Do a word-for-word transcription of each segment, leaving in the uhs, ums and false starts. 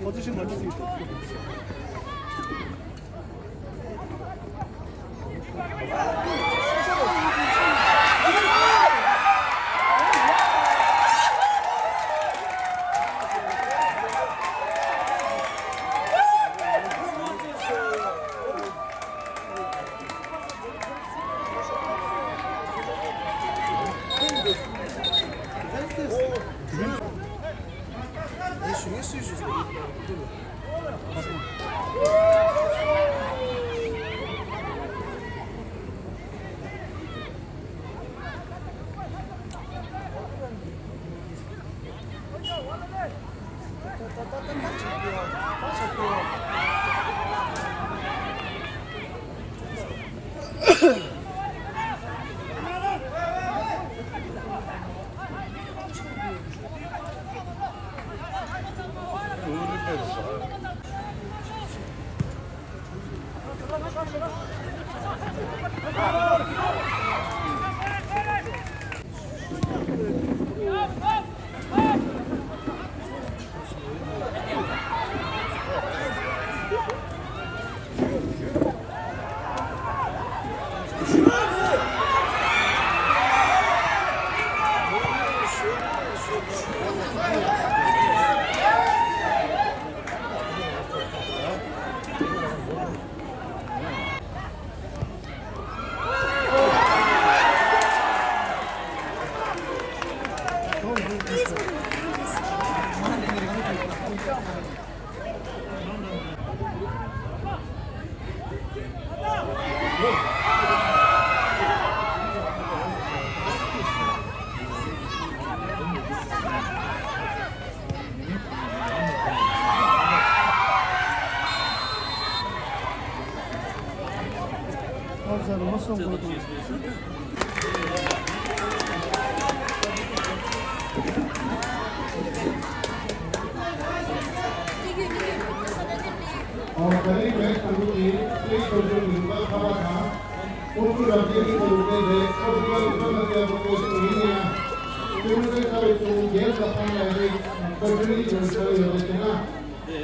Position ཨོ། ད་རེས་མེད་དང་པོ་དེ་སྲིད་སྐྱོང་གི་རིམ་པ་ཁ་པ་དང་། ཨུ་ཚུགས་རབ་རྒྱས་ཀྱི་གྲུབ་འབྲས་དེ་ཨོ་སི་ཀྲི་ཡ་གི་ཕྱོགས་ནས་ཡག་པོ་བྱས་སོང་། ཡིན་ཡང་། སྤྱི་མི་སེར་ཚ་བའི་ཚོགས་རྒྱལ་ས་ཕང་ལ་རེད། ཁོ་ཚོའི་ཡིག་ཚང་ཡོད་པའི་ཆེད་ན།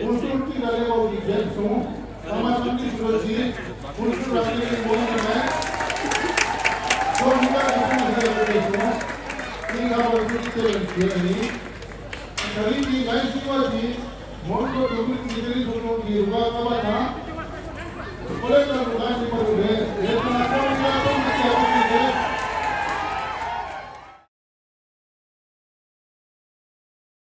ཨུ་ཚུགས་ཀྱི་ག་ལེ་འོག་གི་རྒྱལ་སོང་། ཚང་མ་ཐམས་ཅད་ཤོད་ཅིག་ཨུ་ཚུགས་རབ་རྒྱས་ཀྱི་ངོ་བོ་ནས། ཁོ་གཉིས་ཀ་གི་ཕང་ལ་རེད་ཡོད་པའི་སོང་། གཉིས་ཀ་བར་ཚུགས་ཀྱི་ཆེད་ལ་ཞུས་པ་ཡིན། ད་རིང་གི་ང་ཤི་བ་དེ་མོན་གྷོ་གྲོང་ཁྱེར་གྱི་ལས་རིགས་ཚོགས་ཆུང་གི་རུ་ཁག་ལྔ་པ་དང་། ཁོ་ལས་ཀྱང་